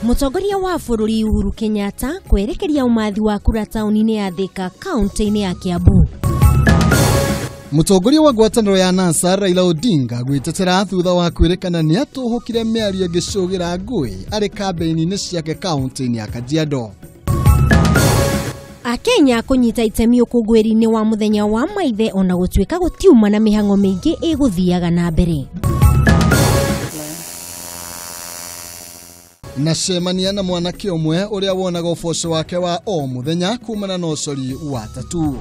Mũtongoria wa bũrũri Uhuru Kenyatta kwerekeria ũmathi wa kura taũni-inĩ ya Thika kaunti-inĩ ya Kiambu. Mũtongoria wa ngwatanĩro ya NASA Raila Odinga gwĩtetera thutha wa kwĩrĩkana nĩ atũhũkire mĩario ĩngĩcũgĩra ngũĩ arĩ kambĩini-inĩ ciake kaunti-inĩ ya Kajiado. Akenya kũnyita itemi ũkũngũĩri-inĩ wa mũthenya wa maithe ona gũtuĩka gũtiuma na mĩhang'o mĩingĩ ĩgũthiaga na mbere. Na cemania na mwanake ũmwe ũrĩa wonaga ũboco wake wa o mũthenya kumana na ũcori wa tatu.